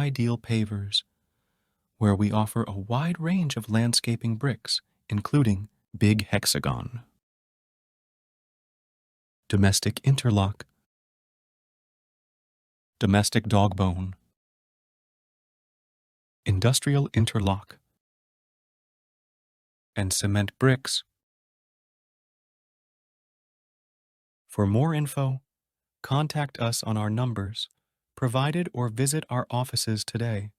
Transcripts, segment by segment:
Ideal Pavers, where we offer a wide range of landscaping bricks, including Big Hexagon, Domestic Interlock, Domestic Dogbone, Industrial Interlock, and cement bricks. For more info, contact us on our numbers provided or visit our offices today.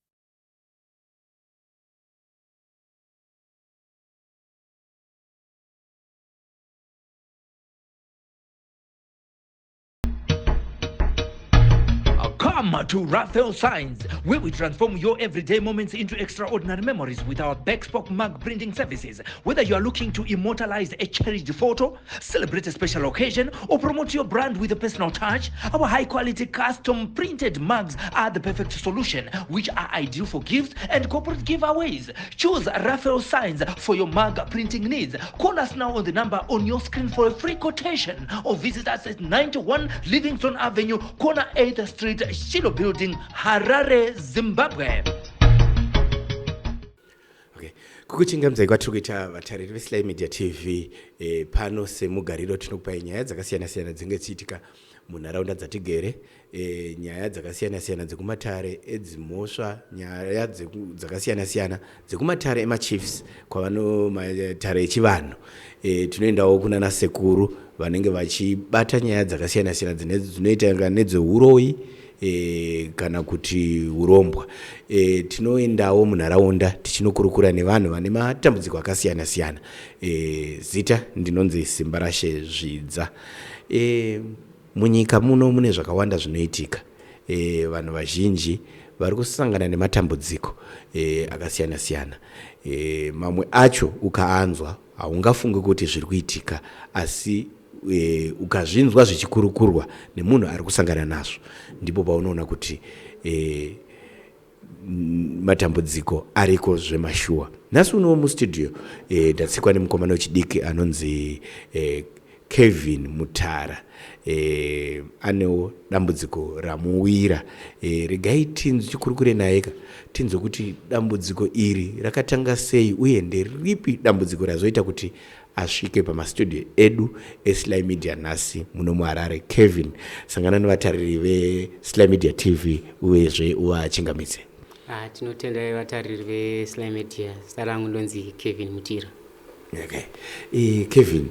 Come to Raphael Signs, where we transform your everyday moments into extraordinary memories with our Backspoke mug printing services. Whether you are looking to immortalize a cherished photo, celebrate a special occasion, or promote your brand with a personal touch, our high quality custom printed mugs are the perfect solution, which are ideal for gifts and corporate giveaways. Choose Raphael Signs for your mug printing needs. Call us now on the number on your screen for a free quotation or visit us at 91 Livingston Avenue, corner 8th Street, Shiloh Building, Harare, Zimbabwe. Okay. Kukuchingamzai kwatiri kuita vatariri veSly Media TV pano semugariro tinokupai nyaya dzakasiyana-siyana dzinenge dzichiitika munharaunda dzatigere, nyaya dzakasiyana-siyana dzekumatare edzimhosva, nyaya dzakasiyana-siyana dzekumatare emachiefs kwavano matare echivanhu. Tinoendawo kunana sekuru vanenge vachibata nyaya dzakasiyana-siyana dzinoita nedzeuroyi kana kuti urombwa. Tinoendawo munharaunda tichinokurukura nevanhu vane matambudziko akasiyana siyana. Zita ndinonzi Simbarashe Zvidza. Munyika muno mune zvakawanda zvinoitika. Vanhu vazhinji vari kusangana nematambudziko akasiyana siyana. Mamwe acho ukaanzwa haungafungi kuti zviri kuitika, asi ukazvinzwa zvichikurukurwa nemunhu ari kusangana nazvo, ndipo paunoona kuti matambudziko ariko zvemashuwa. Nhasi uno mustudio ndatsikwa nemukomana wechidiki anonzi Kevin Mutara. Anewo dambudziko ramuwira. Regai tinzwe tikurukure naye ka, tinzwe kuti dambudziko iri rakatanga sei uye nderipi dambudziko razoita kuti asvike pamastudio edu eSly Media nhasi muno muHarare. Kevin, sangana nevatariri veSly Media TV uyezve uvachingamidze. Ah, tinotenda vatariri veSly Media. Zita rangu ndonzi Kevin Mutira. Okay. Kevin,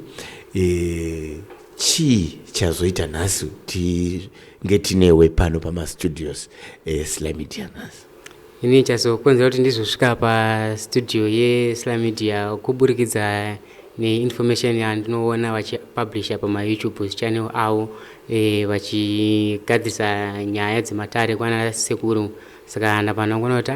chii chazoita nhasi tinge tinewe pano pamastudios eSly Media nhasi? Ini chazokonzera kuti ndizosvika pastudio yeSly Media kuburikidza neinformation yandinoona vachipublisha pamaYouTube channel avo, vachigadzirisa nyaya dzematare kwana sekuru. Saka ndapanoona kuti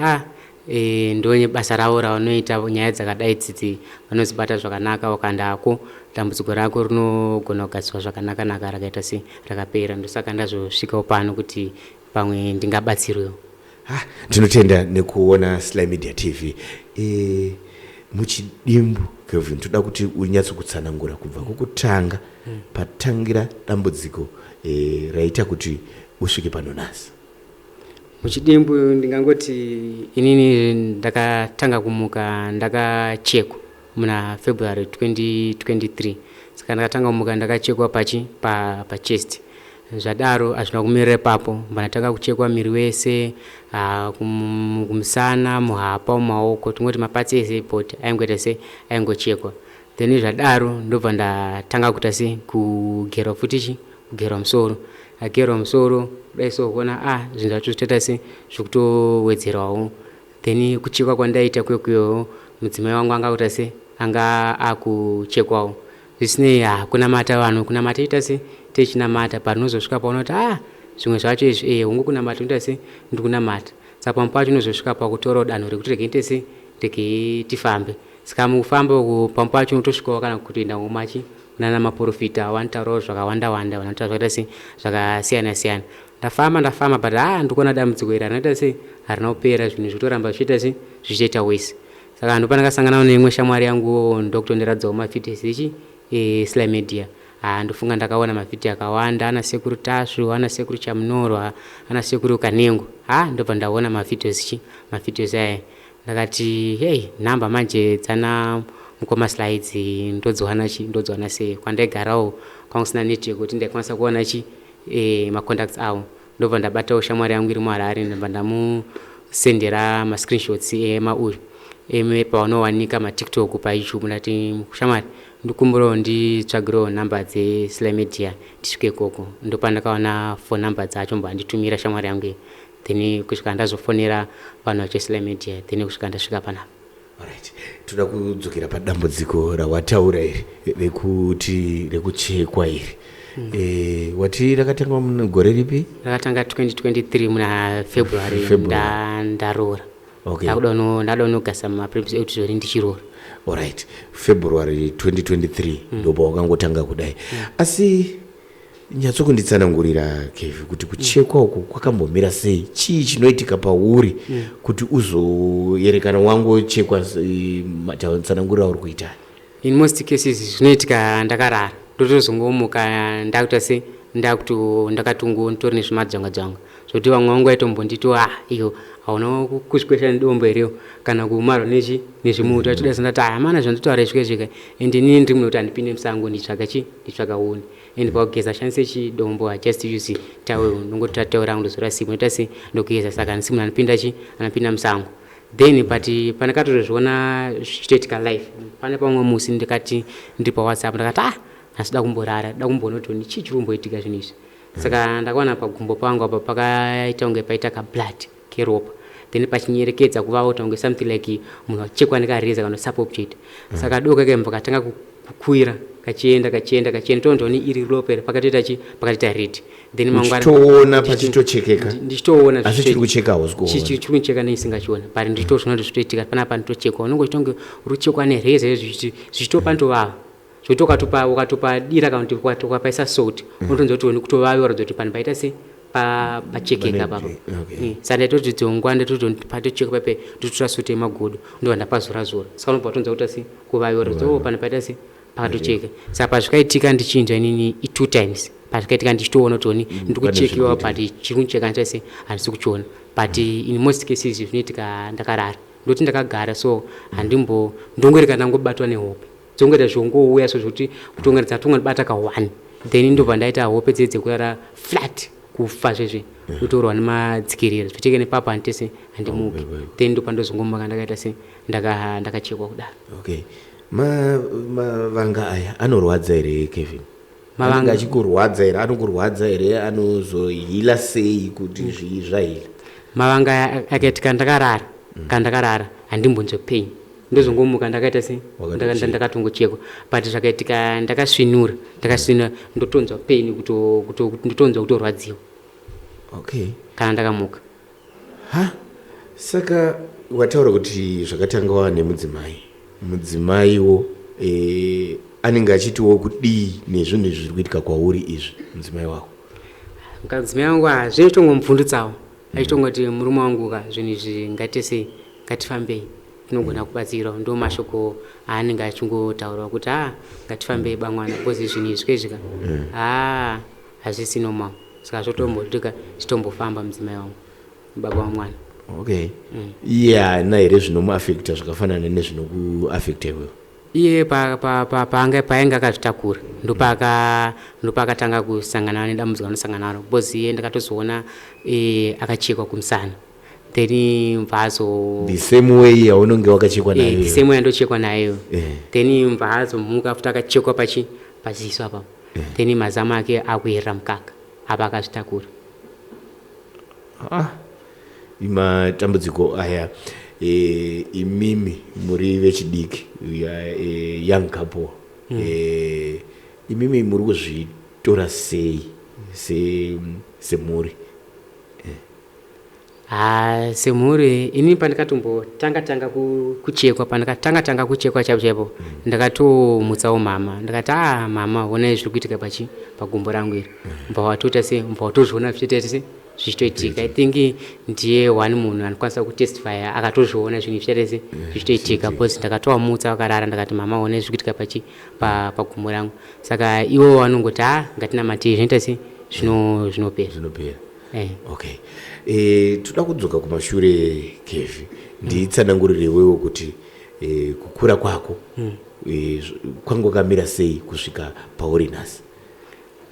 ndo basa ravo ravanoita, nyaya dzakadai dzidzi vanodzibata zvakanaka. Ukaendako dambudziko rako rinogona kugadziswa zvakanaka-naka, rakaita se rakapera. Ndosaka ndazosvikawo pano kuti pamwe ndingabatsirwewo. Ha, tinotenda nekuona Sly Media TV. Muchidimbu Kelvin, toda kuti unyatsokutsanangura kubva kwokutanga patangira dambudziko raita kuti usvike pano nhasi. Muchidimbu ndingangoti inini ndakatanga kumuka ndakachekwa muna February 2023. Saka ndakatanga kumuka ndakachekwa pachi pachest. Zvadaro hazvina kumirira ipapo, mbandatanga kuchekwa miri wese, kumusana, muhapa, mumaoko, tingoti maparts ese ebody aingoita se aingochekwa. Then zvadaro ndobva ndatanga kuita se kugerwa futi chi kugerwa musoro. Agerwa musoro kudai so, kuona zvinhu zvacho zvitoita se zvekutowedzerawo. Then kuchekwa kwandaita kwekuyowo, mudzimai wangu anga kuita se anga akuchekwawo. Zvisinei, kunamata, vanhu kunamata ita se techinamata, parinozosvika paona kuti zvimwe zvacho izvi, hongu kunamata unoita se ndiri kunamata. Saka pamwe pacho unozosvika pakutorawo danho rekuti regei ndiite se regei tifambe. Saka mukufamba uku pamwe pacho unotosvikawo kana kutoenda kumachi kunana maprofita, vanotaurawo zvakawanda wanda, vanotaura zvakaita se zvakasiyana siyana. Ndafamba ndafamba, but ndikuona dambudziko iri harinoita se harina kupera, zvinhu zvikutoramba zvichiita se zvichiita wese. Saka ndopandakasangana neimwe shamwari yangu, ndokutondiradzawo mavideos echi eSly Media. Haa ndofunga ndakaona mavhidhiyo akawanda ana sekuru Tasvu, ana sekuru Chamunorwa, ana sekuru Kanengo. Haa ndobva ndaona mavideos chi mavideos aya. Ndakati hey number manje dzana mukoma Slides ndodziwana chi ndodziwana sei. Kwandaigarawo kwanga kusina network kuti ndaikwanisa kuwana chi e, macontacts avo. Ndobva ndabatawo shamwari yangu iri muHarare ndobva ndamusendera mascreenshots emauyu eme pavanowanika maTikTok paYouTube ndati shamwari Ndikumbirawo nditsvagirewo number dze sly media ndisvike ikoko ndopandakaona phone number dzacho mbva anditumira shamwari yangu iyi then kusvika ndazofonera vanhu vacho sly media then kusvika ndasvika panapa. Alright. Toda kudzokera padambudziko rawataura iri rekuti rekuchekwa iri. Mm. E, wati rakatanga mugore ripi? Rakatanga 2023 muna February, February. Ndaroora. Okay. Ndakuda uno ndada unogasa mapreps ekuti zvori ndichiroora. Alright. February 2023 mm. ndipo wakangotanga kudai. Mm. Asi nyatso kunditsanangurira Kevi kuti kuchekwa uku kwakambomira sei? Chii chinoitika pauri mm. kuti uzoyerekana wangochekwa tsanangurira uri kuita? In most cases zvinoitika ndakarara ndotozongomuka ndakuita se ndakuto ndakatungo nditori nezvimadzvanga dzvanga zvekuti vamwe vangu vaitombonditi ah iyo hauna kuzvikwesha nedombo here kana kumarwa nechi nezvimuti vachida sendati ah mana zvandotaura izvika zvika and inini ndiri munhu kuti handipinde musango nditsvaga chi nditsvaga huni and pakugeza shandise chidombo I just use towel ndongotora towel rangu ndozora sipo ndoita se ndogeza saka handisi munhu anopinda chi anopinda musango then but pandakatozviona zvichitoitika life pane pamwe musi ndikati ndiri pawhatsapp ndakati ah nhasi da kumborara da kumboona kuti chii chiri kumboitika zvinhu izvi saka ndakaona pagumbo pangu apa pakaita kunge paita kablood keropa then pachinyerekedza kuvaota kunge something like munhu achekwa nekareza kana sap object saka doka kemba katanga kukwira kachienda kachienda kachienda toondooni iri ropa iri pakatoita chi pakatoita red then mangwana Uchitoona pachitochekeka. Ndichitoona Asi chiri kucheka hausi kuona. Chiri kucheka neisingachiona but ndichitozviona kuti zvitoitika panapa nditochekwa unenge uchitonge uri kuchekwa nereza zvichitopa ndovava zvekuti ukatopa ukatopadira kana kuti ukapaisa salt unotonzwa kuti uri kutovaviwa kuratidza kuti panhu paita se pachekeka papa okay. Saka ndaitoti dzongwa ndaitoti patocheka pape ndotora salt yemagodo ndobva ndapazora zora saka unobva watonzwa kuti asi kuvaviwa kuratidza oh panhu paita se pakatocheka saka pazvikaitika ndichinzwa inini itwo times pazvikaitika ndichitoona kuti oni mm, ndiri kuchekiwa but chiri kundicheka ndichase handisi kuchiona but in most cases zvinoitika ndakarara ndoti ndakagara so handimbo ndongoereka ndangobatwa nehope dzongoita zvongouya so zvekuti kutonga dzatonga ka one then ndobva ndaita hope dze dzekurara flat kufa zvezve kutorwa nemadzikirira zviteke nepapo handitese handimuki then ndopandozongomuka ndakaita se ndakachekwa kudaro okay mavanga aya anorwadza here Kevin? Mavanga achikurwadza here? Anokurwadza here? Anozohila sei kuti mm. zvii zvahila? Mavanga aya akaitika ndakarara mm. Kana ndakarara handimbonzwe pain ndozongomuka ndakaita se ndakatongochekwa but zvakaitika ndakasvinura ndakasvinura ndotonzwa pain ndotonzwa kutorwadziwa okay kana ndakamuka Ha saka wataura kuti zvakatanga wava nemudzimai mudzimaiwo e, anenge achitiwo kudii nezvinhu izvi zviri kuitika kwauri izvi mudzimai wako mudzimai wangu ah, zvinotongomubvundutsawo achitongoti murume wangu ka zvinhu izvi ngatese ngatifambei tinogona kubatsirwa ndo mashoko aanenge achingotaurawo kuti a ah, ngatifambei bamwana because zvinhu izvi kezvika a ah, hazvisi normal saka zvotombotika titombofamba mudzimai wangu baba wamwana okay mm. iye haana here zvinomuafecta zvakafanana nezvinokuafecta iwewe iye paanga akazvitakura ndopaakatanga kusangana nedambudziko anosangana naro because iye ndakatozoona e, akachekwa kumusana then mvazo the same way yaunonge wakachekwa eh, nayo the same way yandochekwa nayo eh. then mvazomuka futi akachekwa pachi paziso apa then mazamu ake akuyerera mukaka apa akazvitakura ah, matambudziko aya e, imimi muri vechidiki e, young couple mm. e, imimi muri kuzvitora sei semhuri se Haa semhuri ini pandakatombotanga tanga kuchekwa pandakatanga tanga kuchekwa chaipo chaipo mm. ndakatomutsawo mama ndakati a ah, mama honai zviri kuitika pachi pagumbo rangu iri mm. mbva watoita se mbva watozviona zvichitoita se Zvichitoitika. I think ndiye one munhu anokwanisa kutestify, akatozviona zvinhu zvichaita zvichitoitika, because ndakatovamutsa vakarara, ndakati, "Mama, one zviri kuitika pachi pagumo rangu." Saka ivo vanongoti, "Ha, ngatinamatei, zvinoita se zvinopera." Zvinopera. Eh. Okay, toda kudzoka kumashure, Kevi. Nditsanangurire iwewo kuti kukura kwako kwanga kwakamira sei kusvika pauri nhasi?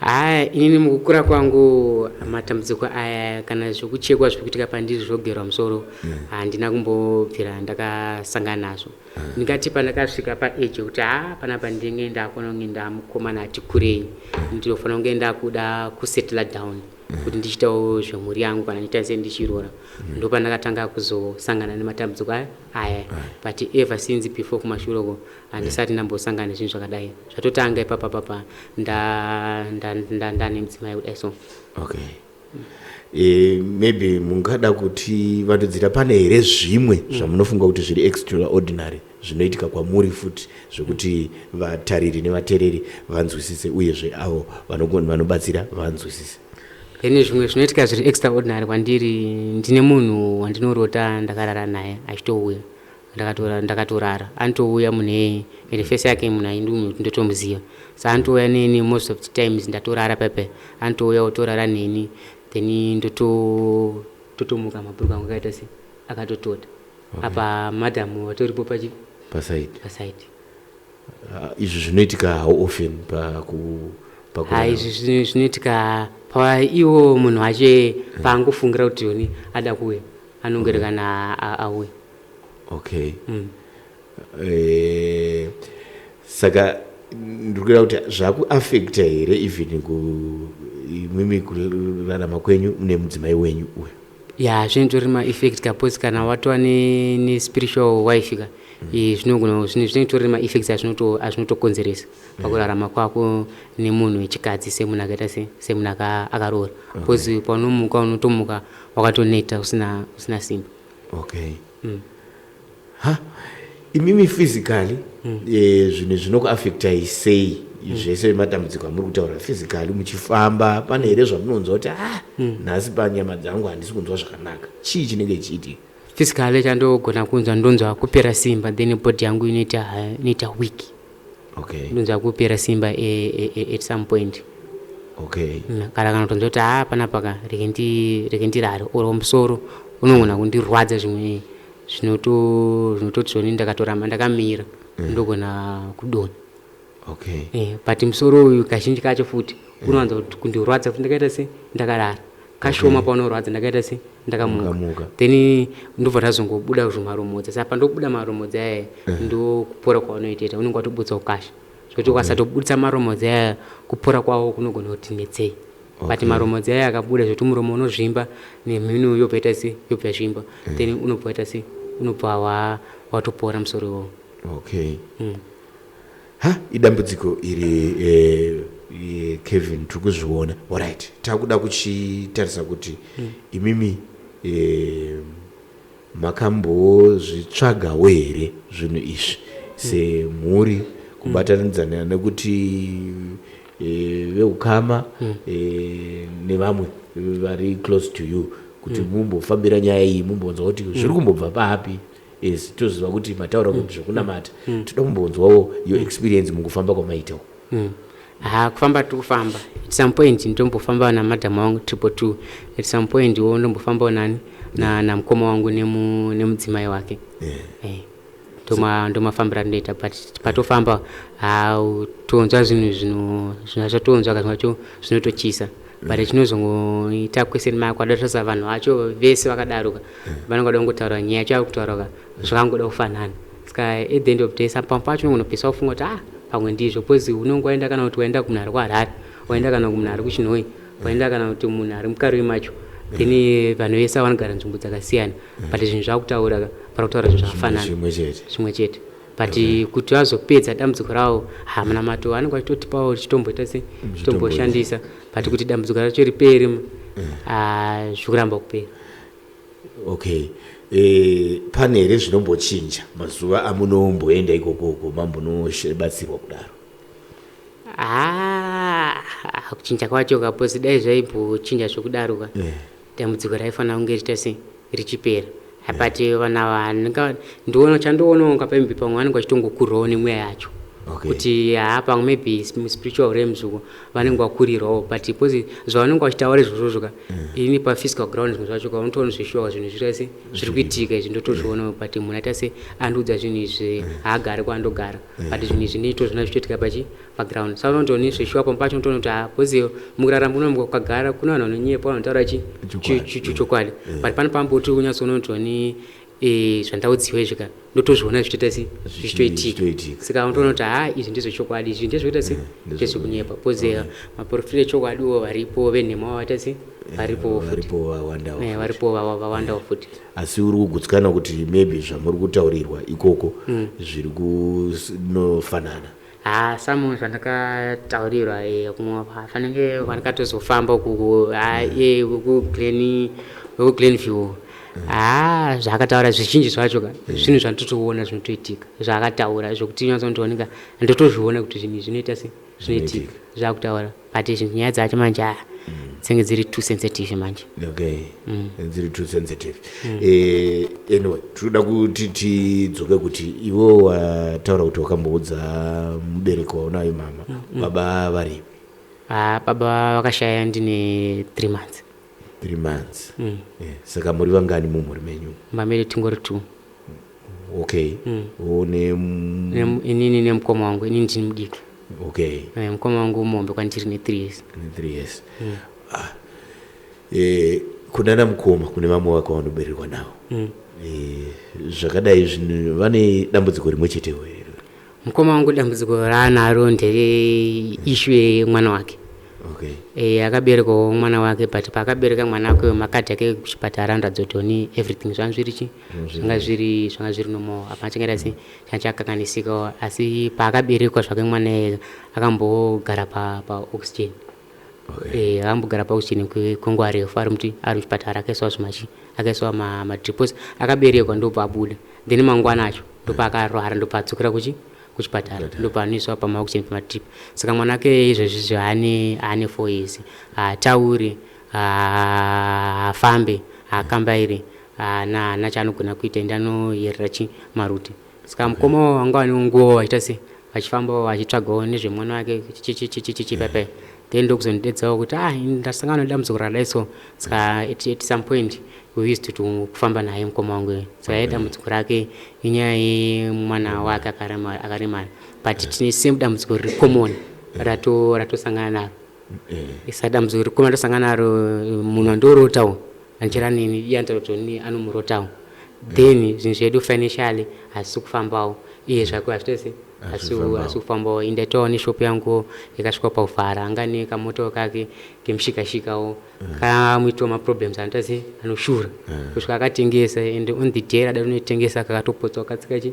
Haya, inini mukukura kwangu, matambudziko aya kana zvekuchekwa zviri kuitika pandiri, zvogerwa musoro, handina kumbobvira ndakasangana nazvo. Ndingati pandakasvika paage yekuti, ha, panapa ndinge ndakona kunge ndamukomana ati kurei, ndinofanira kunge ndakuda kusettle down kuti ndichiitawo zvemhuri yangu kana ndiita se ndichirora, ndo pandakatanga kuzosangana nematambudziko aya. But ever since before, kumashure uko, handisati ndambosangana nezvinhu zvakadai. Zvatotanga ipapa papa ndane mudzimai kudai so. Okay, maybe mungada kuti vandudzira, pane here zvimwe zvamunofunga kuti zviri extraordinary zvinoitika kwamuri futi, zvekuti vatariri nevateereri vanzwisise, uyezve avo vanobatsira vanzwisise? Then zvimwe zvinoitika zviri extraordinary kwandiri, ndine munhu wandinorota ndakarara naye achitouya. Ndakatorara, anotouya munhu, ende face yake munhu aindi ndotomuziva. Sa anotouya neni most of the times. Ndatorara pepe, anotouya otorara neni, then ndotomuka mabhuruku angu akaita se akatotota. Apa madhamu vatoripo pachi Paside. Paside. Izvi zvinoitika how often paku Ha, izvi zvinoitika pa iwo munhu wacho paangofungira kuti yoni ada kuuya, anongori kana auya. Okay. Saka ndiri kuda kuti zvakuafecta here even imimi kurarama kwenyu nemudzimai wenyu uyu? Ya, zvinotori maeffect kapose kana watova nespiritual wife ka. Zvinogona zvinotori maeffects azvinotokonzeresa pakurarama kwako nemunhu wechikadzi, semunhu akaita semunhu akaroora, because paunomuka unotomuka wakatoneta, usina simba. Okay. Ha, imimi physically, zvinhu zvinokuafectai sei zvese matambudziko amuri kutaura? Physically muchifamba, pane here zvamunonzwa kuti, "Ah, nhasi panyama dzangu handisi kunzwa zvakanaka"? Chii chinenge chichiitika? Physically, chandogona kunzwa, ndonzwa kupera simba, then body yangu inoita weak. Ndonzwa kupera simba at some point. Kana kutonzwa kuti, "Ha, panapa ka, reke ndirare," or musoro unogona kundirwadza, zvimwe zvinototi zvoni ndakatoramba ndakamira ndogona kudonha. But musoro uyu kazhinji kacho futi unowanza kuti kundirwadza futi ndakaita se ndakarara kashoma. Paunorwadza ndakaita se ndakamuka, Wakamuka. Then ndobva ndazongobuda zvimaromodza. Saka pandobuda maromodza aya, ndokupora kwaunoitoita, unenge watobudisa ukasha, zvekuti ukasatobudisa maromodza aya, kupora kwawo kunogona kuti netsei. But maromodza aya akabuda, zvekuti muromo unozvimba nemhino yobva ita se yobva yazvimba, then unobva waita se unobva watopora musoro iwowo. Okay. Ha, idambudziko iri, Kevin, tiri kuzviona. Alright, takuda kuchitarisa kuti imimi makambozvitsvagawo here zvinhu izvi semhuri, kubatanidzana nekuti veukama nevamwe vari close to you, kuti mumbofambira nyaya iyi, mumbonzwa kuti zviri kumbobva papi? Yes, toziva kuti mataura kuti zvekunamata. Toda kumbonzwawo your experience mukufamba kwamaitawo. Ha, kufamba tiri kufamba. At some point ndombofamba namadhamu wangu 222. At some point wo ndombofambawo nani, namukoma wangu nemudzimai wake. Ndomafambira ndinoita, but patofamba, ha, tonzwa zvinhu zvatonzwa kazvinhu zvacho zvinotochisa, but chinozongoita question mark, wadatarisa vanhu vacho vese vakadaroka, vanongoda kungotaura nyaya yacho yakutauraka zvakangoda kufanana. Saka at the end of the day, pamwe pacho unongonopesa kufunga kuti, "Ah, pamwe ndizvo," because unonge waenda kana kuti waenda kumunhu ari kuHarare, waenda kana kumunhu ari kuChinhoyi, waenda kana kuti munhu ari muKaroi macho, then vanhu vese vanogara nzvimbo dzakasiyana, but zvinhu zvakutaura vari kutaura zvinhu zvakafanana. Zvimwe chete. Zvimwe chete, but kuti vazopedza dambudziko ravo, hamuna mato anenge achitotipawo, chitomboita se chitomboshandisa, but kuti dambudziko racho ripere, ah, zvikuramba kupera. Okay, pane here zvinombochinja mazuva amunomboenda ikokoko mambonobatsirwa kudaro? Ah, kuchinja kwacho kaposi dai zvaimbochinja zvekudaroka. Dambudziko raifanira kunge richiita sei, richipera. But vanhu ava ndiona chandoonawo nga pambi pamwe vanenge vachitongokurwawo nemweya yacho. Kuti haa, pamwe maybe muspiritual realms uko vanenge vakurirwawo, but because zvavanenge vachitaura izvozvozvo ka, ini paphysical ground zvimwe zvacho ka unotoona zveshuwa zvinhu zviri se zviri kuitika izvi, ndotozvionawo. But munhu aita se andiudza zvinhu izvi, haagari kwaandogara, but zvinhu izvi nditozviona zvichitoitika pachi paground. Saka unotooni zveshuwa pamwe pacho unotoona kuti haa, because mukurarama kuno ukagara kune vanhu vanonyepa, vanotaura chi chokwadi, but pane pamboti unyatsoona kuti oni zvandaudziwa izvi ka, ndotozviona zvichitoita se zvichitoitika. Saka unotoona kuti haa, izvi ndezvechokwadi, izvi ndezvekuita se ndezvekunyepa, because maprofita echokwadiwo varipo, venhema vaita se varipowo futi. Varipo vawandawo. Varipo vawandawo futi. Asi uri kugutsikana kuti maybe zvamuri kutaurirwa ikoko zviri kunofanana? Ha, some zvandakataurirwa, kumwe fanenge vandakatozofamba kuGlenview, ha, zvaakataura zvizhinji zvacho ka zvinhu zvandotoona zvinotoitika zvaakataura, zvokuti nyatsoondooneka ndotozviona kuti zvinhu izvi zvinoita se zvinoitika zvaakutaura. But zvinhu nyaya dzacho manje, ha, dzinenge dziri too sensitive manje. Okay, dziri too sensitive. Anyway, tinoda kuti tidzoke kuti iwe wataura kuti wakamboudza mubereki waunayo, mama. Baba varipi? Ha, baba vakashaya ndine 3 months. 3 months. Saka muri vangani mumhuri menyu? Mumba medu tingori two. Okay. Une Inini nemukoma wangu. Inini ndini mudiki. Mukoma wangu muhombe kwandiri ne3 years. Ne 3 years. Ah. Kunana mukoma, kune vamwe vako vanoberekwa navo, zvakadai zvinhu vane dambudziko rimwe chetewo here? Mukoma wangu dambudziko raanaro ndereissue yemwana wake. Akaberekwawo mwana wake, but paakabereka mwana wake, makadhi ake kuchipatara anoratidza kuti oni everything zvanga zviri chi zvanga zviri normal, hapana changaita se changa chakakanganisikawo. Asi paakaberekwa zvake mwana iye akambogara paoxygen. Akambogara paoxygen kwenguva refu ari muti ari muchipatara, akaiswa zvimachi akaiswa madrips. Akaberekwa ndobva abuda, then mangwana acho ndopaakarwara, ndopaadzokera kuchipatara, ndopaanoiswa pamaoxygen, pamadrip. Saka mwana wake izvezvizvi ane 4 years, haatauri, haafambe, haakambairi, haana chaanogona kuita, ende anoyerera chi maruti. Saka mukoma wanga ane nguva vachiita se vachifambawo vachitsvagawo nezvemwana wake chichichichichichi paipai, then ndokuzondidedzawo kuti ah, ndasangana nedambudziko rakadai. So saka at some point we used to kufamba naye mukoma wangu. Saka ye dambudziko rake inyaya yemwana wake akaremara, but tine same dambudziko riri common ratosangana naro. Saka dambudziko riri common ratosangana naro, munhu andorotawo andichera nini, iye anotaura kuti oni anomurotawo. Then zvinhu zvedu financially hazisi kufambawo, iye zvake hazvitosi asi kufambawo. Indaitawo neshop yangu yakasvika pakuvhara, anga nekamoto kake kemushikashikawo kamuitawo maproblems anoita se anoshura kusvika akatengesa, and on the day rada rinoitengesa kakatopotsawo katsika chi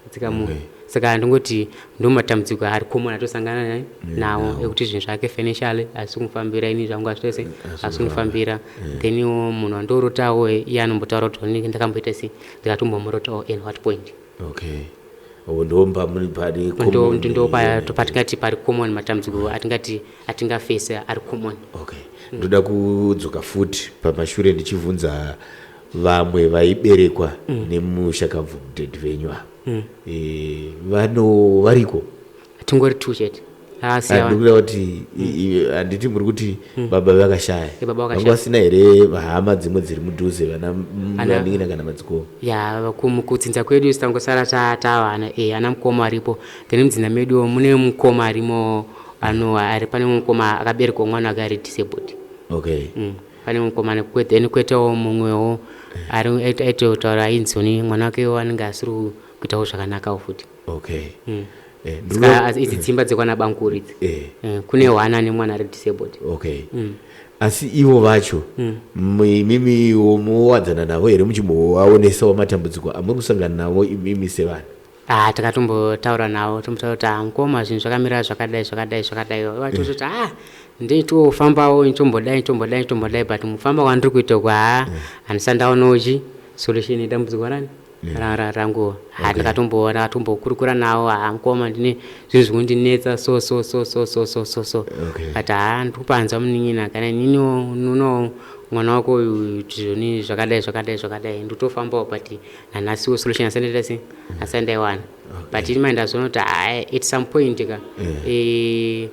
katsika munhu. Saka ndingoti ndo matambudziko ari common atosangana nawo, ekuti zvinhu zvake financially hazisi kumufambira, ini zvangu hazvitoise hazisi kumufambira. Then munhu andorotawo iye anombotaura kuti onike ndakamboita sei, ndikatombomurotawo in what point. Okay, ndo pari common. Ndo patingati pari common, matambudziko atingati atingafese ari common. Okay, ndoda kudzoka futi pamashure ndichibvunza vamwe vaiberekwa nemushakabvu mudhedhi venyu ava. Vano variko? Tingori two chete. Akasiya. Ndikuda kuti handiti muri kuti baba vakashaya? Baba vakashaya. Vanga vasina here hama dzimwe dziri mudhuze, vana vanin'ina kana madzikoma? Ya, kudzinza kwedu tangosara tavana ana mukoma aripo. Then mudzinza medu mune mukoma arimo ano ari, pane mukoma akaberekwa mwana wake ari disabled. Pane mukoma then kwetawo mumwewo ari aitotaura ainzoni mwana wake anenge asiri kuitawo zvakanakawo futi. Saka idzi dzimba dzekwana bankuru idzi. Kune hwana nemwana ari disabled. Okay, asi ivo vacho imimiwo mowadzana navo here, muchimbovaonesawo matambudziko amuri kusangana navo imimi sevanhu? Ah, takatombotaura navo, tombotaura kuti ah, mukoma, zvinhu zvakamira zvakadai, zvakadai, zvakadai. Vatototi ah, nditofambawo nitombodai, nitombodai, nitombodai, but mufamba kwandiri kuita uku, haa, handisati ndaonawo chi solution yedambudziko rani rangu. Ha, ndakatombokurukura navo, ha, mukoma, ndine zvinhu zvikundinetsa so so so so so so so so. But ha, ndiri kupanzwa munin'ina, kana ininiwo unonawo. Mwana wako uyu tizvoni zvakadai zvakadai zvakadai, ndotofambawo, but nanhasiwo solution asandaita se asandaiwana. But ini mai ndazoona kuti hai, at some point ka, zvimwe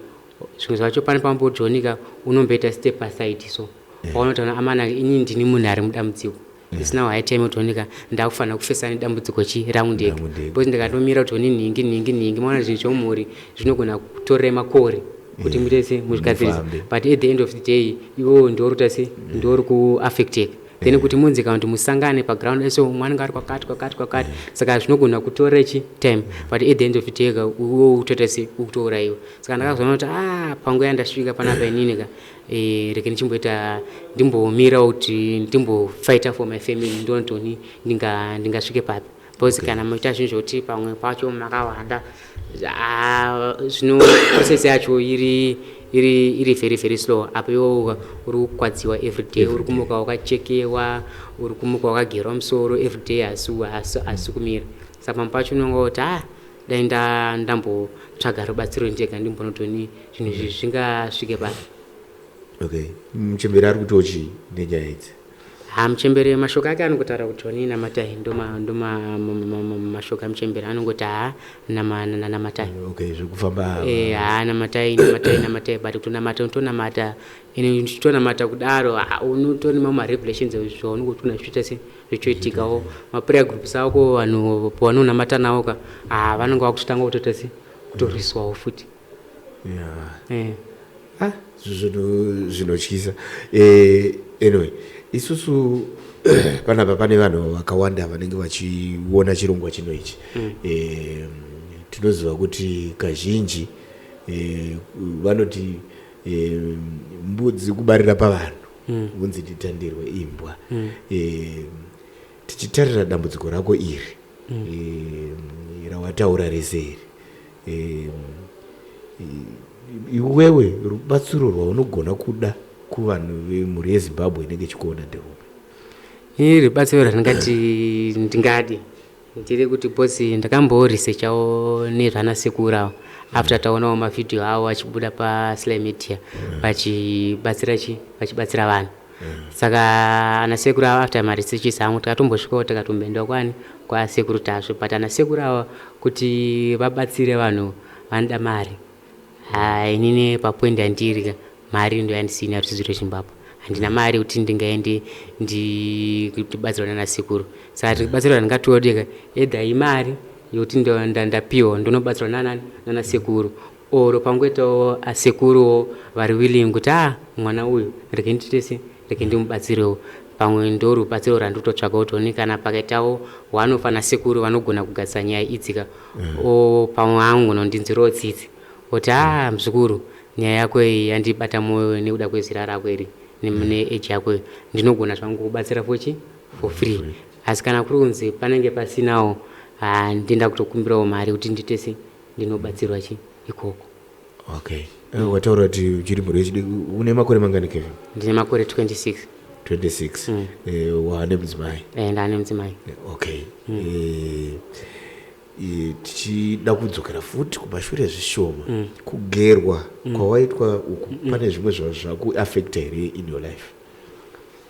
zvacho pane pambojonika unomboita step aside. So paunoti amana, ini ndini munhu ari mudambudziko, isina high time kutooneka ndakufanira kufesana nedambudziko chi rangu ndega. Rangu ndega. Because ndikatomira kuti oni nhingi nhingi nhingi, maona zvinhu zvomumhuri zvinogona kutorera makore kuti muite se muzvigadzirisa. Mufambe. But at the end of the day iwewo ndiori kuita se ndiori kuaffecteka. Then kuti munzi kana kuti musangane paground, so mwana anenge ari kwakati kwakati kwakati, saka zvinogona kutora chi time, but at the end of the day ka iwewo utoita se ukutourayiwa. Saka ndakazoona kuti a panguva yandasvika panapa inini ka, rege ndichimboita, ndimbomirawo kuti ndimbofighta for my family, ndione kuti oni ndingasvike papi, because kana muchiita zvinhu zvokuti pamwe pacho makawanda, ah, zvino process yacho iri very very slow. Apo iwo uri kukwadziwa everyday, uri kumuka wakachekewa, uri kumuka wakagerwa musoro everyday, asi kumira. Saka pamwe pacho unonga kuti ah, dai ndambotsvaga rubatsiro ndega, ndimbonotoni zvinhu izvi zvingasvike papi. Okay, muchembere ari kutiwo chii nenyaya idzi? Ha, muchembere mashoko ake anongotaura kuti oni namatai. Ndoma mashoko amuchembere, anongoti ha, namatai. Okay, zvekufamba. Ha, namatai, namatai, namatai. But kutonamata unotonamata, ine uchitonamata kudaro, ha, unotori mamwe marevelations zvaunongotona zvichiita se zvichoitikawo. Maprayer groups ako, vanhu pavanonamata nawo ka, ha, vanonge vakutotanga kutoita se kutorwiswawo futi. Ah, zvinhu zvinotyisa. Anyway, isusu panapa pane vanhu vakawanda vanenge vachiona chirongwa chino ichi. Tinoziva kuti kazhinji vanoti mbudzi kubarira pavanhu, hunzi nditandirwe imbwa. Tichitarira dambudziko rako iri rawataura rese iri, iwewe rubatsiro rwaunogona kuda kuvanhu vemhuri yeZimbabwe inenge ichikuona nderupi? Ini rubatsiro randingati ndingadi ndiri kuti bosi ndakamboresearchawo nezvanasekuru avo after taonawo mavhidhiyo avo achibuda paSly Media vachibatsira chi vachibatsira vanhu. Saka anasekuru avo, after maresearches angu, takatombosvikawo, tikatomboendawo kwani kwasekuru Tasvu, but anasekuru ava kuti vabatsire vanhu vanoda mari. Ha, inini papoint yandiri ka, mari ndo yandisina. Ruzhinji rweZimbabwe, handina mari kuti ndingaende ndibatsirwa nanasekuru. Saka rubatsiro randingatodeka either imari yokuti ndapiwa ndonobatsirwa nanani nanasekuru, or pangoitawo asekuruwo vari willing kuti a mwana uyu rege nditese rege ndimubatsirewo. Pamwe ndo rubatsiro randinototsvaga kuti oni kana pakaitawo wanofana sekuru vanogona kugadzisa nyaya idzika, o pamwe angonondinzwirawo tsitsi kuti a muzukuru, nyaya yako iyi yandibata mwoyo nekuda kwezera rako iri neage yako iyi, ndinogona zvangu kubatsira fochi for free. Asi kana kuri kunzi panenge pasinawo, ha, ndinda kutokumbirawo mari kuti nditese ndinobatsirwa chi ikoko. Okay. Wataura kuti uchiri mhuri yechidiki. Une makore mangani, Kevin? Ndine makore 26. 26. Waane mudzimai? Ndane mudzimai. Okay. Tichida kudzokera futi kumashure zvishoma, kugerwa kwawaitwa uku, pane zvimwe zvakuaffecta here in your life?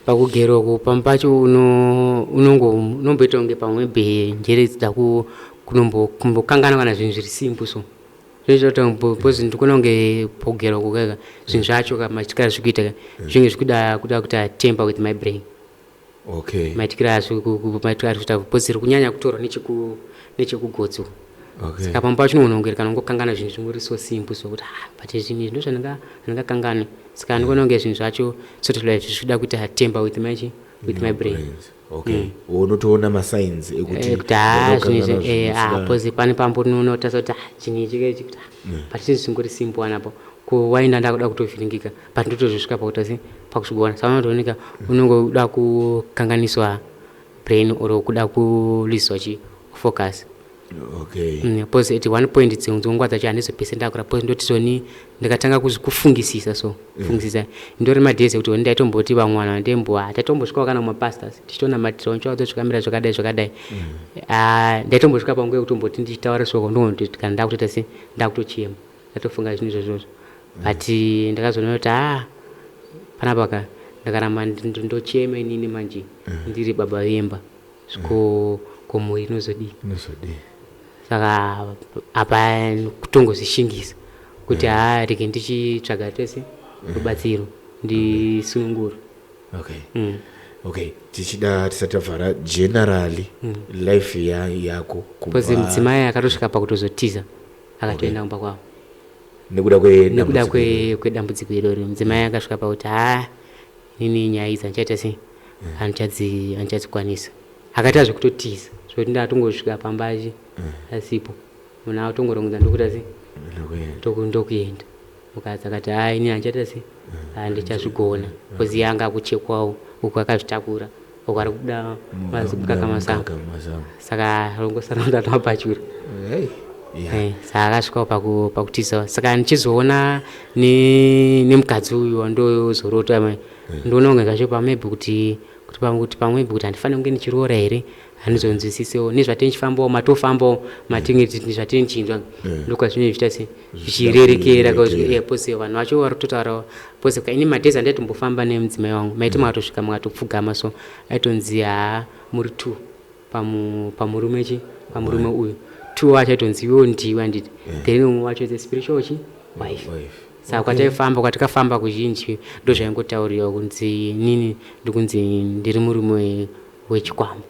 Pakugerwa uku, pamwe pacho unomboita kunge pamwe be njere dzida kunombokanganwa kana zvinhu zviri simple. So zvinoita kuti because ndikuona kunge pakugerwa kukaka zvinhu zvacho ka maitikiro azviri kuita ka, zvinenge zvikuda kuda kuita tamper with my brain. Maitikiro azvo maitikiro ari kuita, because riri kunyanya kutorwa nechekugotsi uku. Saka pamwe pacho unoona kunge kana ungokangana zvinhu zvingori so simple, so kuti ah, but zvinhu izvi ndo zvandingakanganwe. Saka ndikuona kunge zvinhu zvacho sort of like zvichida kuita tamper with my chi with my brain. Brains. Okay, unotoona masigns ekuti Kuti ha, zvinhu ndinokanganwa izvi zvinhu ah, zvisina because pane pambo unotarisa kuti ah, chinhu ichi kechi kuti ah, but chinhu chingori simple anapo kuwainda ndakuda kutovhiringika, but ndotozvisvika pakuita se pakuzvigona. Saka unotooneka unonge uda kukanganiswa brain or kuda kuluziswa chi focus. Because at one point dzimwe nguva dzacho handizopese ndakura, because ndoti zoni ndikatanga kufungisisa, so kufungisisa ndori madays ekuti oni ndaitomboti vamwe vanhu vandembo hatatombosvikawo kana kumapastors tichitonamatirawo nchivadzo zvakamira zvakadai zvakadai. Ah, ndaitombosvika panguva yekutomboti ndichitaura shoko ndogoti kana ndakutoita se ndakutochema, ndatofunga zvinhu izvozvozvo. But ndakazoona kuti ah, panapa ka Ndakaramba ndochema inini manje ndiri baba vemba, ko mhuri inozodii? Inozodii? Saka apa kutongozvishingisa kuti haa, rege ndichitsvaga tese rubatsiro, ndisunungurwe. Okay, tichida tisati tavhara, generally life yako Because mudzimai akatosvika pakutozotiza, akatoenda kumba kwavo. Nekuda Nekuda kwedambudziko iroro, mudzimai akasvika pakuti, "Ha, inini nyaya idzi handichaita sei, handichadzikwanisa." Akaita zvekutotiza, zvokuti ndatongosvika pamba achi asipo. Munhu atongorongedza ndokuita sei, ndokuenda. Mukadzi akati, "Hai, ini handichaita sei, handichazvigona," because iye anga akuchekwawo uku akazvitakura, uku ari kubuda mazimukaka masango. Saka rongosara kuti atomabhachura. Hey. Yeah. Saka akasvikawo pakutizawo. Saka ndichizoona nemukadzi uyu wandozorota mai, ndoona kunge zvacho pamwebhi kuti pamwebhi kuti handifaniri kunge ndichiroora here, handizonzwisisewo nezvatini chifambawo, matofambawo matinge zvatini chinzwa, ndokwazvinenge zvichiita se zvichirerekera. Kurerekera. Pose vanhu vacho vari kutotaurawo pose ini madhezi andaitombofamba nemudzimai wangu, maiti makatosvika makatopfugama, so aitonzi, "Haa, muri two pamurume chi pamurume uyu." Two wacho aitonzi, "Iwewo ndiwe," handiti? Then umwe wacho is a spiritual chi wife. Wife. Saka kwataifamba, kwatakafamba kuzhinji, ndo zvaingotauriwa kunzi nini ndikunzi ndiri murume wechikwambo.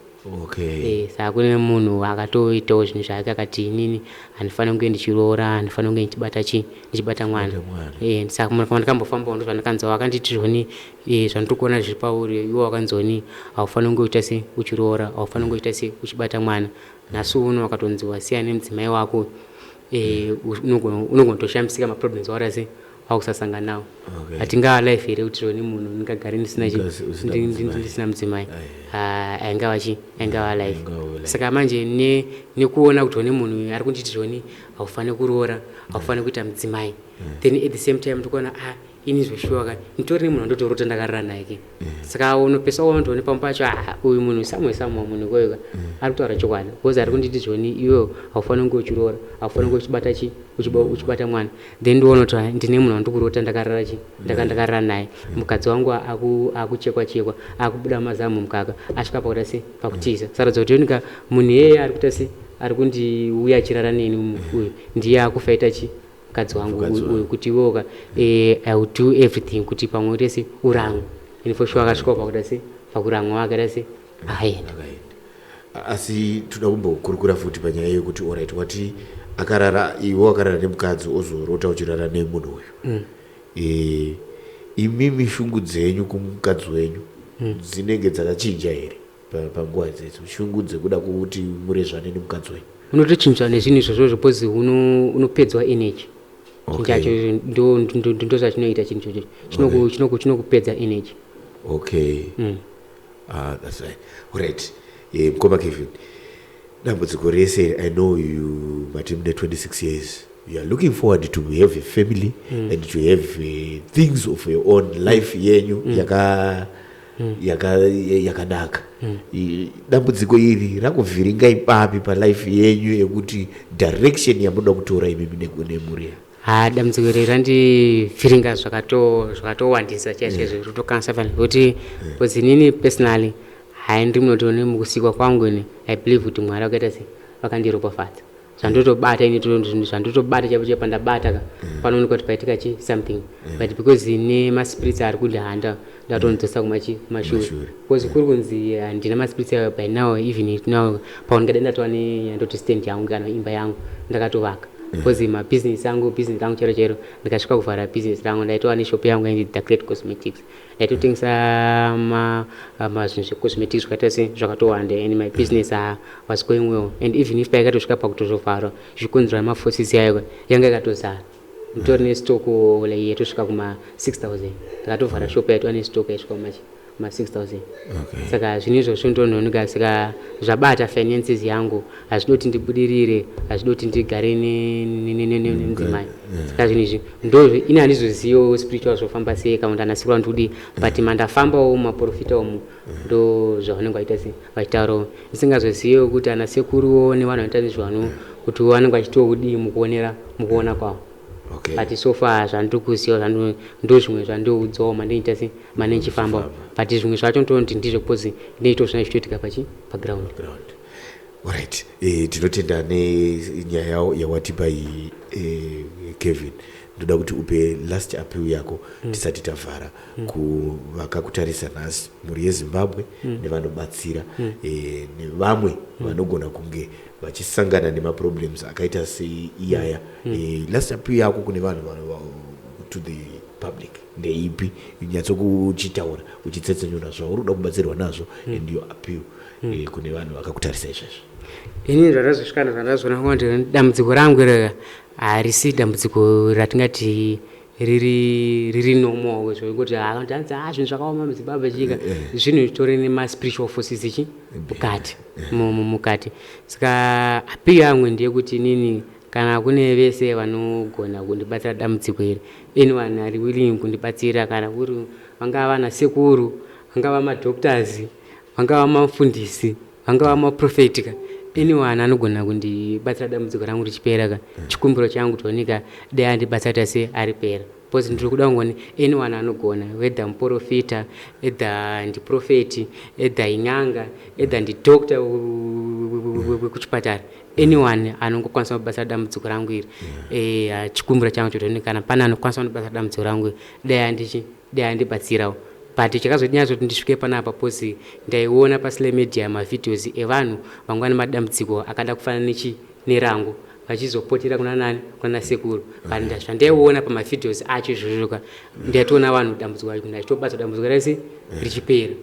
Saka kune munhu akatoitawo zvinhu zvake, akati inini handifaniri kunge ndichiroora, handifaniri kunge ndichibata chi ndichibata mwana. Bata mwana. Saka munhu pandakambofambawo ndo zvandakanzwa, akanditi zvoni, zvandiri kuona zviri pauri iwe, wakanzoni haufaniri kunge uchiita se uchiroora, haufaniri kunge uchiita se uchibata mwana. Nhasi uno wakatonzi wasiyana nemudzimai wako, unogona kutoshamisika maproblems aura se wakusasangana nawo. Hatingava life here kuti zvoni munhu ndingagare ndisina Usina mudzimai. Ndisina mudzimai? Ah, aingava chi aingava life. Aingava life. Saka manje nekuona kuti one munhu ari kunditi zvoni haufaniri kuroora, haufaniri kuita mudzimai, then at the same time ndikuona, ah, ini zvoshuwa ka nditori nemunhu wandotorota ndakarara naye ke. Saka unopesa wandoone pamwe pacho, ah, uyu munhu samwe samwe munhu koyoka ari kutaura chokwadi, because ari kunditi zvoni iwewe haufaniri kunge uchiroora, haufaniri kunge uchibata chi uchibata mwana. Then ndoona kuti, ah, ndine munhu wandikurota ndakarara chi ndakarara naye, mukadzi wangu akuchekwa chekwa, akubuda mazamu mukaka, asvika pakuita se pakutiza. Saradza kuti yonika munhu iyeye ari kuita se ari kundiuya achirara neni uyu ndiye akufaita chi mukadzi wangu Mukadzi uyu, kuti iwoka, I will do everything kuti pamwe uite se urangwe. And for sure akasvikawo pakuita se pakurangwa, akaita se akaenda. Akaenda. Asi toda kumbokurukura futi panyaya yekuti, alright, wati akarara, iwe wakarara nemukadzi, ozorota uchirara nemunhu uyu. Imimi shungu dzenyu kumukadzi wenyu dzinenge dzakachinja here panguva idzedzo, shungu dzekuda kuti murezvane nemukadzi wenyu? Unotochinjwa nezvinhu izvozvo because unopedzwa energy. Chinhu chacho ndo zvachinoita chinhu ichocho. Chinokupedza energy. Okay. Ah, that's right. Alright. Mukoma Kevin, dambudziko rese, I know you mati mune 26 years. You are looking forward to have a family and to have things of your own life yenyu yakanaka. Dambudziko iri rakuvhiringa ipapi palife yenyu yekuti direction yamunoda kutora imimi nemhuri yenyu? Ha, dambudziko iri randivhiringa zvakatowandisa chaizvo chaizvo, ritokanisa fana kuti, because inini personally, hai, ndiri munotone mukusikwa kwangu ini, I believe kuti Mwari vakaita se vakandiropafadza. Zvandotobata ini, zvandotobata chaipo chaipo, pandabata ka panoonekwa kuti paitika chi something. But because nemaspirits ari kundihanda, ndatonidzosa kumashure. Kumashure. Because kuri kunzi handina maspirits ayo, by now, even if now paundikada ndatova neyandoti stand yangu kana imba yangu ndakatovaka, because mabhizinesi angu, bhizinesi rangu chero chero, ndikasvika kuvhara bhizinesi rangu, ndaitova neshop yangu yainzi The Great Cosmetics. Ndaitotengesa zvinhu zvecosmetics zvakaita se zvakatowanda, and my business was going well. And even if paikatosvika pakutozovharwa zvichikonzerwa nemaforces yayo, yanga yakatozara, nditori nestock like yatosvika kuma 6000. Ndakatovhara shop yaitova nestock yaisvika kuma 6000. Saka zvinhu izvozvo ndonoonika, saka zvabata finances yangu. Hazvidi kuti ndibudirire, hazvidi kuti ndigare nemudzimai. Saka zvinhu izvi ndo ini handizoziviwo spiritual zvofamba sei kana kuti anasikura ndikudii, but mandafambawo mumaprofita umu, ndo zvavanenge vachiita se vachitaurawo, ndisingazoziviwo kuti ana sekuruwo nevanhu vanoita nezvano kuti vanenge vachitiwo kudii mukuonera mukuona kwavo. Okay. But so far zvandiri kuziva ndo zvimwe zvandiudzawo mandinoita se mane ndichifamba, but zvimwe zvacho ndinoti ndizvo because ndinoito zvina zvichitoitika pachi paground. Ground. Alright, tinotenda nenyaya yawatipa iyi, Kevin. Ndoda kuti upe last appeal yako tisati tavhara kuvakakutarisa nhasi, mhuri yeZimbabwe nevanobatsira nevamwe vanogona kunge vachisangana nemaproblems akaita seiyaya. Last appeal yako kune vanhu to the public ndeipi? Nyatsokuchitaura uchitsetsenyura zvauri kuda kubatsirwa nazvo and your appeal kune vanhu vakakutarisa izvezvo. Inini zvandazosvikana, zvandazoona kuti dambudziko rangu iri harisi dambudziko ratingati riri normal, zvekuti hanzi a zvinhu zvakaoma muZimbabwe chika. Zvinhu zvitori nemaspiritual forces chi mukati mukati. Saka appeal yangu ndeyekuti inini, kana kune vese vanogona kundibatsira dambudziko iri, anyone ari willing kundibatsira, kana kuri vangava vana sekuru, vangava madoctors, vangava mafundisi, vangava maprofeti ka, anyone anogona kundibatsira dambudziko rangu richipera ka, chikumbiro changu tonika dai andibatsira tase aripera, because ndiri kuda kungoni anyone anogona, whether muprofita, either ndiprofeti, either in'anga, either ndidoctor wekuchipatara, anyone anongokwanisa kubatsira dambudziko rangu iri. Chikumbiro changu chotoni kana pane anokwanisa kundibatsira dambudziko rangu iri, dai andichi dai andibatsirawo. But chakazonyatsa kuti ndisvike panapa posi ndaiona pasly media mavideos evanhu vanga vane madambudziko akada kufanana nechi nerangu vachizopotera kuna nani, kuna sekuru. But zvandaiona pamavideos acho izvozvo, ndaitoona vanhu dambudziko racho ndachitobatsa dambudziko rese richipera.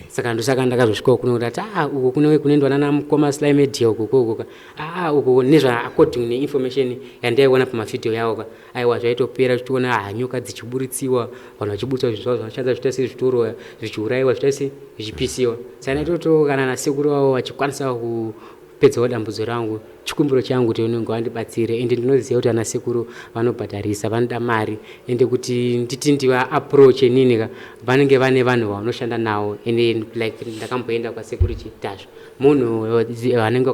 Saka ndosaka ndakazosvikawo kuno kuti a uko kune kunoendwa nana mukoma Sly Media uko koko ka, aa uko nezva according neinformation yandaiona pamavhidhiyo yavo ka, aiwa, zvaitopera tichiona nyoka dzichiburitsiwa, vanhu vachiburitsa zvinhu zvavo zvavashandisa zviita sezvitoro, zvichiurayiwa, zviita se zvichipisiwa. Saka ndaitoto kana nasekuru vavo vachikwanisa kupedzawo dambudziko rangu, chikumbiro changu kuti unenge vandibatsire. Ende ndinoziva kuti ana sekuru vanobhadharisa, vanoda mari, ende kuti nditi ndivaapproach nini ka, vanenge vane vanhu vanoshanda navo. Ende like ndakamboenda kwasekuru Chitasvo, munhu vanenge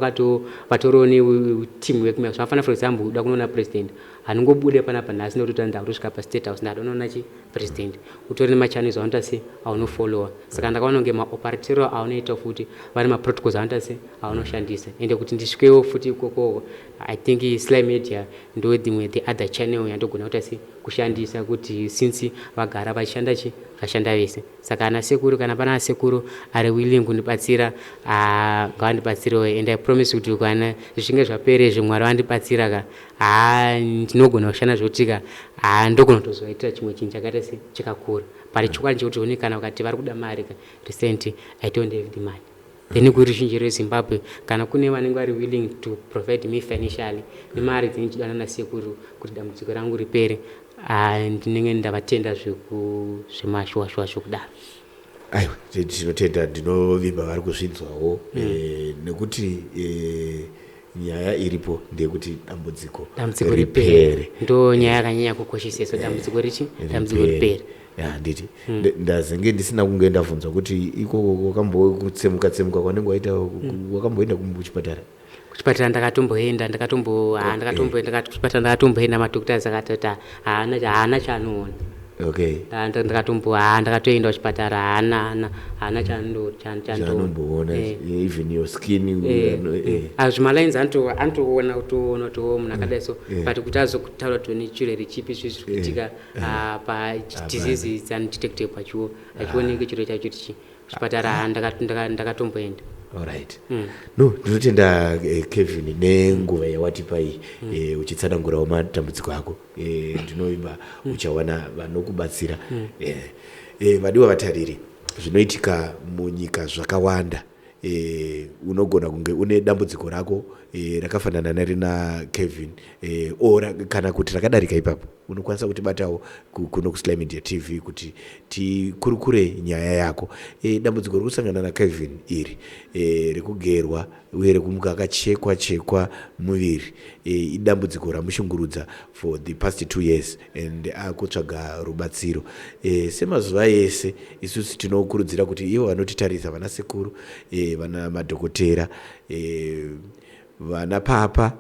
vatoriwo neteam work. Zvakafanana, for example, uda kunoona president, hanongobude panapa nhasi nekuti ndakutosvika pastate house, ndadonoona chi president. Utori nemachannels aunoita se aunofollowa. Saka ndakaona kunge maoperatiro aunoita futi vane maprotocols aunoita se aunoshandisa. Ende kuti ndisvikewo futi ikokoko, I think Sly Media ndo dzimwe the other channel yandogona kuita se kushandisa, kuti since vagara vachishanda chi vashanda vese. Saka ana sekuru, kana pana sekuru ari willing kundibatsira, ngavandibatsirewo. And I promise kuti kana zvichinge zvapera izvi, Mwari vandibatsira ka, haa, ndinogona kushanda zvokuti ka, haa, ndogona kutozovaitira chimwe chinhu chakaita se chakakura. But chokwadi chekuti one kana ukati vari kuda mari ka, recent I don't have the money. Then kuruzhinji rweZimbabwe, kana kune vanenge vari willing to provide me financially nemari dzinenge nasekuru kuti dambudziko rangu ripere, ndinenge ndavatenda zvemashuwa shuwa zvokudaro. Aiwa, tinotenda. Ndinovimba vari kuzvinzwawo, nekuti nyaya iripo ndeyekuti dambudziko dambudziko ripere. Ndo nyaya yakanyanya kukoshesesa, dambudziko richi dambudziko ripere. Handiti ndazenge ndisina kunge ndabvunzwa kuti ikoko wakambotsemuka tsemuka kwanenge waita, wakamboenda kuchipatara? Kuchipatara ndakatomboenda, ndakatombo ndakatomboenda kuchipatara, ndakatomboenda, madoctors akatoti haana chaanoona. Ndakatombo ndakatoenda kuchipatara, haana chaanomboona, even your skin? Zvimalines anotoona, kutoona kuti munhu akadai so, but kuti azokutaura kuti one chirwere chipi zviri kuitika padisease is undetectable, pachiwo hachioneki chirwere chacho tichi kuchipatara ndakatomboenda. Alright. No, ndinotenda, Kevin, nenguva yawatipa iyi uchitsanangurawo matambudziko ako. Ndinovimba uchawana vanokubatsira. Vadiwa vatariri, zvinoitika munyika zvakawanda. Unogona kunge une dambudziko rako rakafanana nerina Kevin or kana kuti rakadarika ipapo. Unokwanisa kutibatawo kuno kuSly Media TV kuti tikurukure nyaya yako. Dambudziko riri kusangana naKevin iri rekugerwa uye rekumuka akachekwa chekwa muviri idambudziko ramushungurudza for the past 2 years and akutsvaga rubatsiro. Semazuva ese isusu tinokurudzira kuti ivo vanotitarisa, vana sekuru, vana madhokotera, vana papa,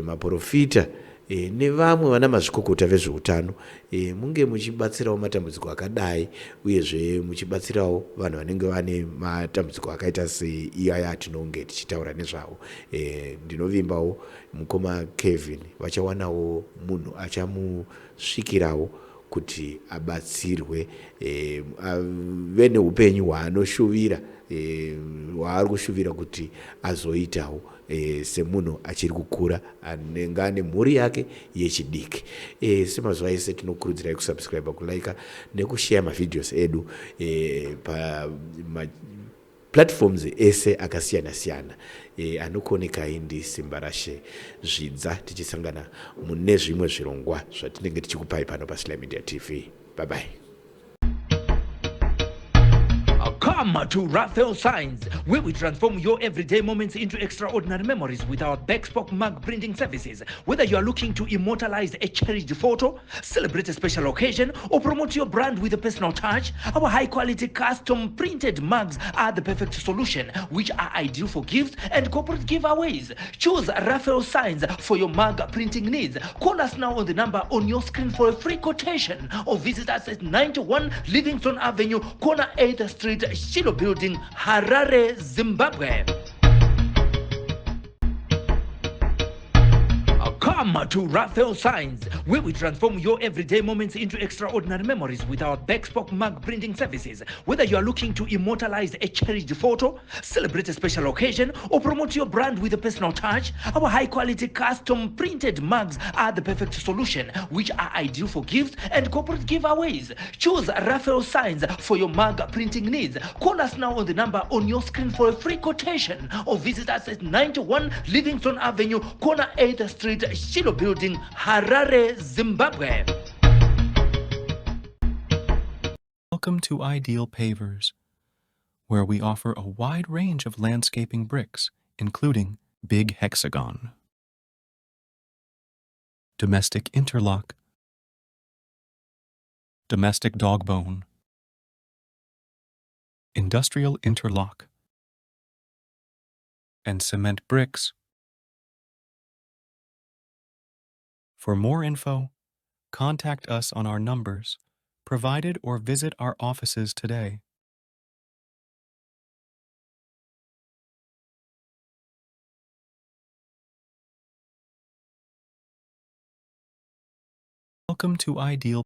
maprofita, e, nevamwe vana mazvikokota vezveutano e, munge muchibatsirawo matambudziko akadai uyezve muchibatsirawo vanhu vanenge vane matambudziko akaita seiyaya atinonge tichitaura nezvawo e, ndinovimbawo mukoma Kevin vachawanawo munhu achamusvikirawo kuti abatsirwe e, ave neupenyu hwaanoshuvira e, hwaari kushuvira kuti azoitawo e, semunhu achiri kukura anenge ane mhuri yake yechidiki e, semazuva ese tinokurudzirai kusubscribe kulike nekusheya mavideos edu e, pa ma, platforms ese akasiyana siyana e, anokuonekai ndi Simbarashe Zvidza tichisangana mune zvimwe zvirongwa zvatinenge tichikupai pano paSly Media TV. Bye bye. Come to Raphael Signs, where we transform your everyday moments into extraordinary memories with our bespoke mug printing services. Whether you are looking to immortalize a cherished photo, celebrate a special occasion, or promote your brand with a personal touch, our high quality custom printed mugs are the perfect solution, which are ideal for gifts and corporate giveaways. Choose Raphael Signs for your mug printing needs. Call us now on the number on your screen for a free quotation or visit us at 91 Livingston Avenue, corner 8th Street, Shiloh Building, Harare, Zimbabwe. Come to Raphael Signs, where we transform your everyday moments into extraordinary memories with our bespoke mug printing services. Whether you are looking to immortalize a cherished photo, celebrate a special occasion, or promote your brand with a personal touch, our high quality custom printed mugs are the perfect solution, which are ideal for gifts and corporate giveaways. Choose Raphael Signs for your mug printing needs. Call us now on the number on your screen for a free quotation or visit us at 91 Livingston Avenue, corner 8th Street, Shiloh Building, Harare, Zimbabwe. Welcome to Ideal Pavers, where we offer a wide range of landscaping bricks, including Big Hexagon, Domestic Interlock, Domestic Dogbone, Industrial Interlock, and cement bricks. For more info, contact us on our numbers provided or visit our offices today. Welcome to Ideal.